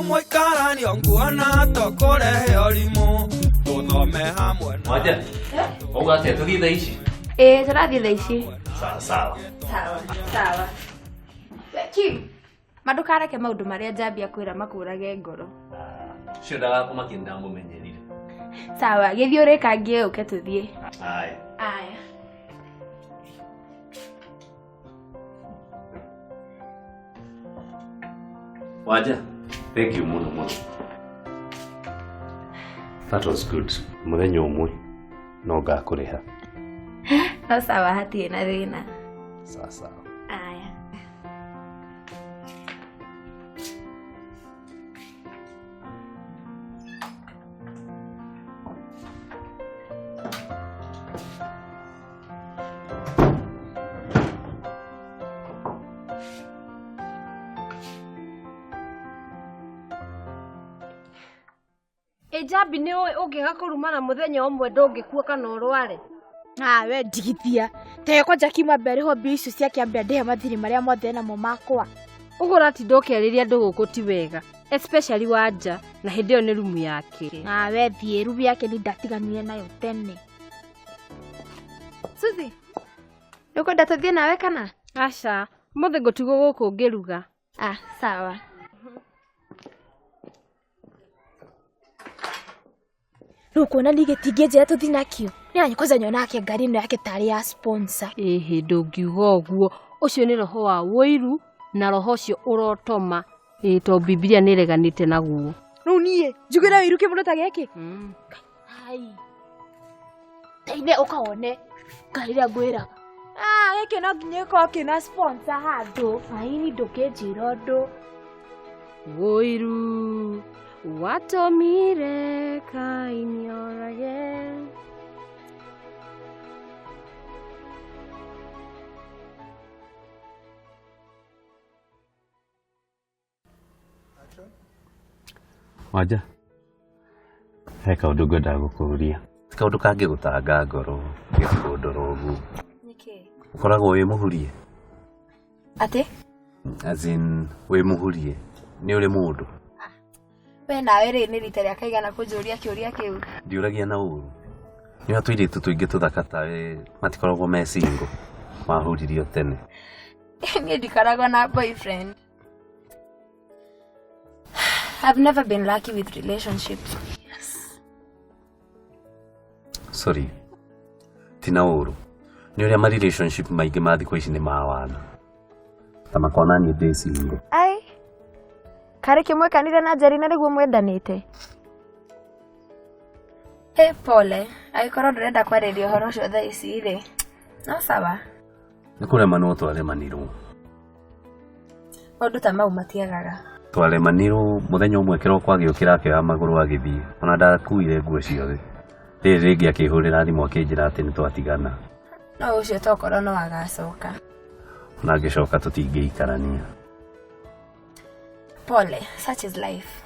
Mũikaranio nguona tũkũrehe ũrimũ tũthome hamwe na Wanja, wauga atĩa tũthiĩ thaa ici? Ĩĩ tũrathiĩ thaa ici. Sawa sawa. Sawa sawa. Kim, ma ndũkareke maũndũ marĩa njambia kwĩra makũrage ngoro. Ũcio ndagakũmakia nĩndamũmenyerire. Sawa, gĩthiĩ ũrĩkangie ũke tũthiĩ. Aya. Aya. Wanja, thank you mũno mũno. That was good. Mũthenya ũmwe no ngakũrĩha. No sawa, hatirĩ na thĩna. Sawa sawa. Aya. Ĩ Njambi nĩ ũĩ ũngĩaga kũrumana mũthenya ũmwe ndũngĩkua kana ũrware. Ah, we ndigithia. Teko Jackie mwambe arĩhwo mbia icio ciake ambe andĩhe mathirĩ marĩa mothe namo makwa. Ũguo ũratinda ũkĩarĩria andũ gũkũ ti wega, especially Wanja, na hĩndĩ ĩyo nĩ rumu yake. Ah, we thiĩ rumu yake ni ndatiganire nayo tene. Suzy, nĩũkwenda tũthiĩ nawe kana? Aca, ũmũthĩ ngũtigwo gũkũ ngĩruga. Ah, sawa. Rĩu kuona niĩ gĩtingĩnjĩra tũthiĩ nakĩo. Nĩ kwanza nyona ngari ĩno yake tarĩ ya sponsor. Ĩhĩ ndũngiuga ũguo, ũcio nĩ roho wa wũiru na roho ũcio ũrotoma. Ĩĩ to Bibilia nĩ ĩreganĩte naguo. Rĩu niĩ njugĩre wĩiru kĩmũndũ ta gĩkĩ. Hai. Taine ũkawone ngari ĩrĩa ngwĩraga. Ah, gĩkĩ no nginya gĩkorwo kĩna sponsor handũ. Aini ndũkĩnjĩra ũndũ. Wũiru watũmire Kaini orage. Wanja, he kaũndũ ngwendaga gũkũria. Ti kaũndũ kangĩgũtanga ngoro gĩkũndora ũguo. Nĩkĩ? Ũkoragwo wĩ mũhurie? Atĩ? As in, wĩ mũhurie. Nĩ ũrĩ mũndũ. We nawe rĩ nĩ rita rĩa kaigana kũnjũria kĩũria kĩu. Ndiũragia na ũru. Nĩ ũrĩa tũirĩtu tũingĩ tũthaka tawe matikoragwo me single. Mahuririo tene. Niĩ ndikoragwo na boyfriend. I've never been lucky with relationships. Sorry. Ti na ũru. Nĩ ũrĩa ma relationship maingĩ ma thikũ ici nĩ ma wana. Ta makona niĩ ndĩ single. Ai. Karĩ kĩmwekanire na Njeri na nĩguo mwendanĩte? He pole, angĩkorwo ndũrenda kwarĩria ũhoro ũcio thaa ici rĩ, no sawa. Nĩ kũremanwo twaremanirwo. Maũndũ ta mau matiagaga. Twaremanirwo mũthenya ũmwe kĩroko agĩũkĩra akĩoya magũrũ agĩthiĩ. Ona ndakuire nguo ciothe. Rĩrĩ rĩngĩ akĩhũrĩra thimũ akĩnjĩra atĩ nĩ twatigana. No ũcio tokorwo no agacoka. Ona angĩcoka tũtingĩikarania. Pole, such is life.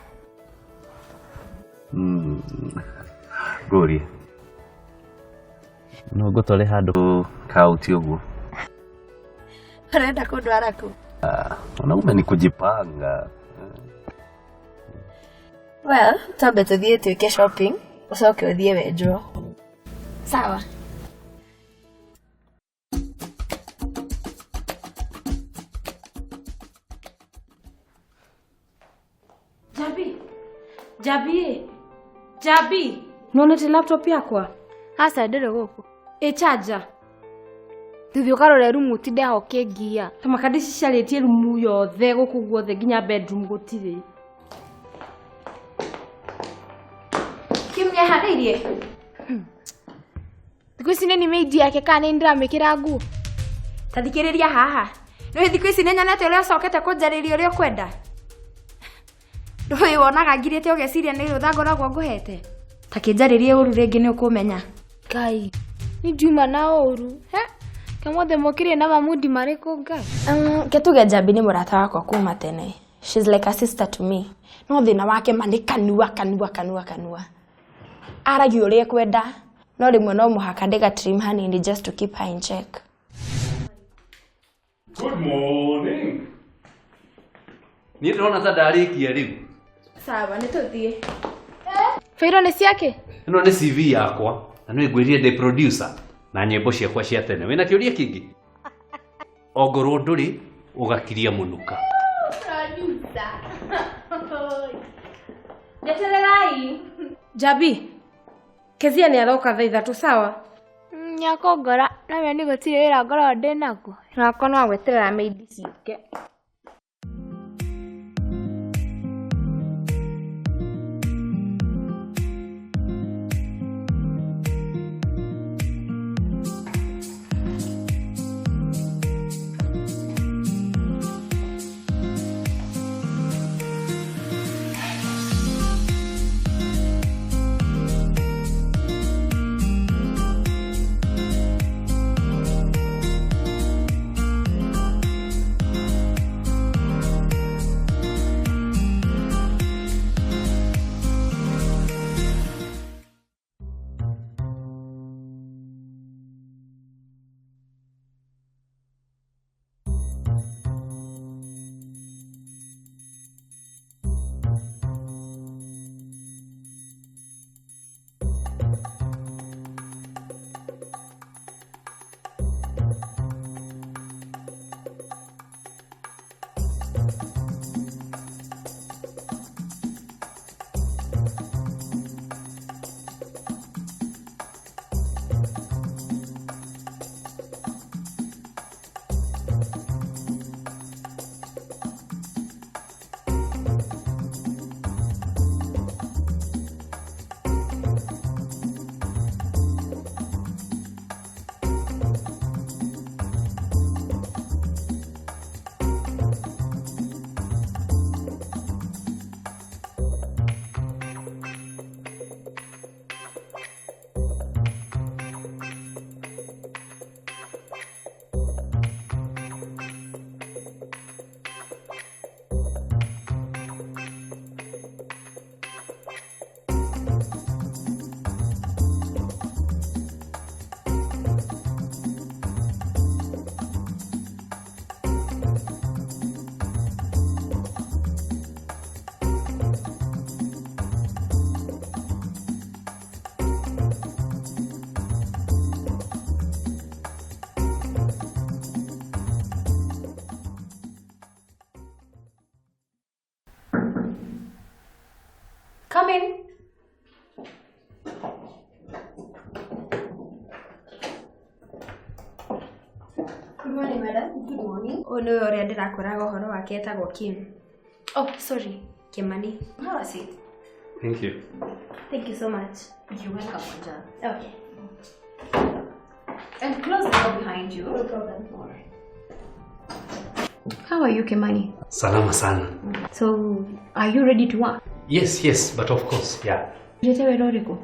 Ngũrie. No ngũtware handũ kauti ũguo. Ũrenda kũndwara kũ? Wanaume ni kujipanga. Well, twambe tũthiĩ twĩke shopping, ũcoke ũthiĩ wenjwo. Sawa. Njambi, Njambi, Njambi, nĩwonete laptop yakwa? Aca ndĩrĩ gũkũ. Ĩ charger. Thuthi ũkarore rumu ũtinde ho ũkĩngia. Ta makandi cicarĩtie rumu yothe gũkũ guothe nginya bedroom gũtirĩ. Kim nĩaharĩirie? Thikũ ici nĩ maid yake kana nĩ ndĩramĩkĩra nguo? Ta thikĩrĩria haha. Nĩũĩ thikũ ici nĩnyonete ũrĩa ũcokete kũnjarĩria ũrĩa ũkwenda. Ndũĩ wonaga ngirĩte ũgeciria nĩ rũtha ngoragwo ngũhete. Ta kĩnjarĩrie ũru rĩngĩ nĩ ũkũmenya. Ngai, nĩ ndiuma na ũru. He? Kamothe mokĩrie na mamundi marĩkũ Ngai? Ke tuge Njambi nĩ mũrata wakwa kuma tene. She's like a sister to me. No thĩna wake ma nĩ kanua kanua kanua kanua. Aragia ũrĩa ekwenda, no rĩmwe no mũhaka ndĩga trim hanini just to keep her in check. Good morning. Niĩ ndĩrona ta ndarĩkia rĩu. Sawa, nĩ tũthiĩ. Bairo nĩ ciake? Ĩno nĩ CV yakwa na nĩ ngwĩrire ndĩ producer na nyĩmbo ciakwa cia tene. Wĩna kĩũria kĩngĩ? Ongorwo ndũrĩ ũgakiria mũnuka. Producer. Njetererai. Jabi, Kezia nĩ aroka thaa 3 sawa? Nyakongora nawe nĩ gũtirĩ wĩra ngoragwo ndĩ naguo. Nakwa no gweterera maid ciũke. Come in. Good morning, madam. Good morning. Ũyũ nĩwe ũrĩa ndĩrakwĩraga ũhoro wake etagwo Kim. Oh, sorry, Kimani. Have a seat. Thank you. Thank you so much. You're welcome, Wanja. Okay. And close the door behind you. No problem. All right. How are you, Kimani? Salama sana. So, are you ready to work? Yes, yes, but of course, yeah. Ndĩte wĩra ũrĩkũ?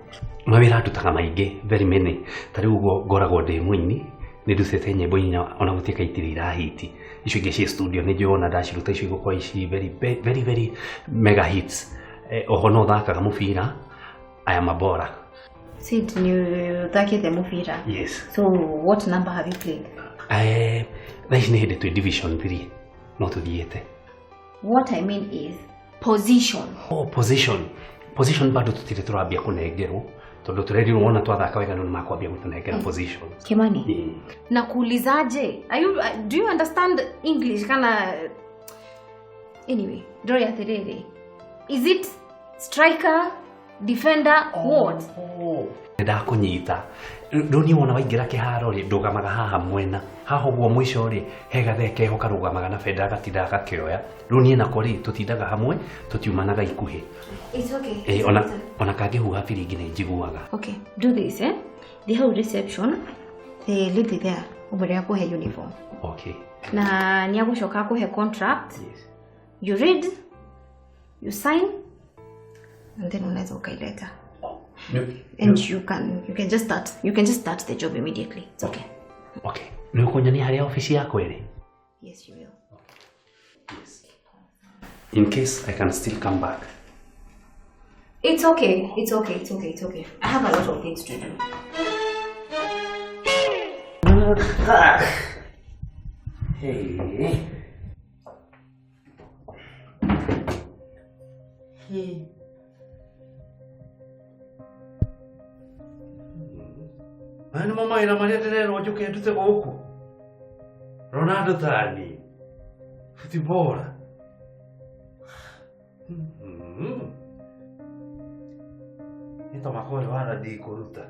Mawĩra ndutaga maingĩ, very many. Ta rĩu ũguo ngoragwo ndĩ mũini, nĩ ndutĩte nyĩmbo 4 ona gũtuĩka itirĩ irahiti. Icio ingĩ ciĩ studio nĩ njũĩ ona ndaciruta icio igũkorwo ici very, very, very mega hits. Oho no thakaga mũbira, I am a baller. Sid, nĩ ũthakĩte mũbira? Yes. So, what number have you played? Thaa ici nĩ hĩndĩ twĩ division 3, no tũthiĩte. What I mean is position. Oh, position. Position bado tutirĩ tũrambia kũnengerwo tondũ tũrerirwo wona twathaka wega nĩ makwambia gũtũnengera position. Kimani. Na kuulizaje? Are you do you understand English kana anyway, ndori atĩrĩrĩ. Is it striker, defender, what? Oh. Ndakũnyita. Rĩu niĩ wona waingĩra kĩharo rĩ, ndũgamaga haha mwena. Haha ũguo mũico rĩ, he gathee keho karũgamaga na bendera gatindaga gakĩoya. Rĩu niĩ nako rĩ, tũtindaga hamwe, tũtiumanaga ikuhĩ. It's okay. Ona kangĩhuha biringi nĩ njiguaga. Okay, do this, eh? The whole reception, the lady there, ũmwĩre akũhe uniform. Okay. Na nĩ agũcoka akũhe contract. Yes. You read, you sign, and then unaweza ukaileta. No, And you can just start. You can just start the job immediately. It's okay. Okay. Nĩ ũkũnyonia harĩa ofici yakwa ĩrĩ? Yes, you will. Yes. In case I can still come back. It's okay. It's okay. It's okay. It's okay. I have a lot of things to do. Hey. Maya nĩmo mawĩra marĩa ndĩrerwo njũke ndute gũkũ. Ronaldo tani. Futibora. Nĩ ta makore wana ndikũruta.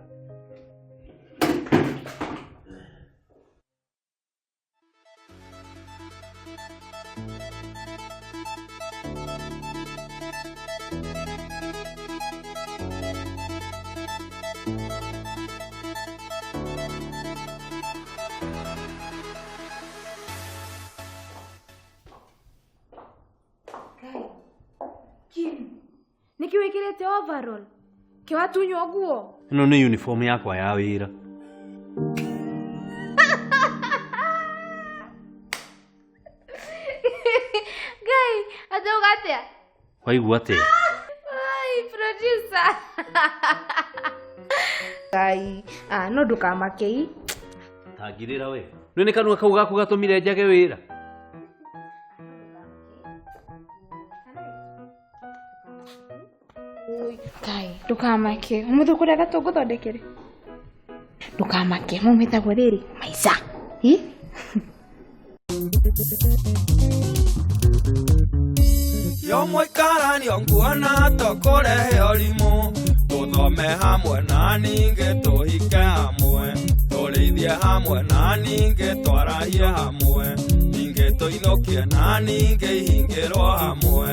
Nĩkĩ wĩkĩrĩte overall? Kĩwatunywo nguo? Ĩno nĩ uniform yakwa ya wĩra. Ngai, atauga atĩa? Waigua atĩa? Ai, producer. Ngai, ah, no ndũkamakei. Tangirĩra we. Nĩ nĩ kanua kau gaku gatũmire njage wĩra. Ngai, ndũkamake. Ũmũthĩ ũkũrĩa gatũngũthondekere. Ndũkamake, mau metagwo rĩrĩ, maica. Ĩ? Yo mũikaranio nguona tũkũrehe ũrimũ tũthome hamwe na ningĩ tũhike hamwe tũrĩithie hamwe na ningĩ twarahie hamwe ningĩ tũinũkie na ningĩ ihingĩrwo hamwe.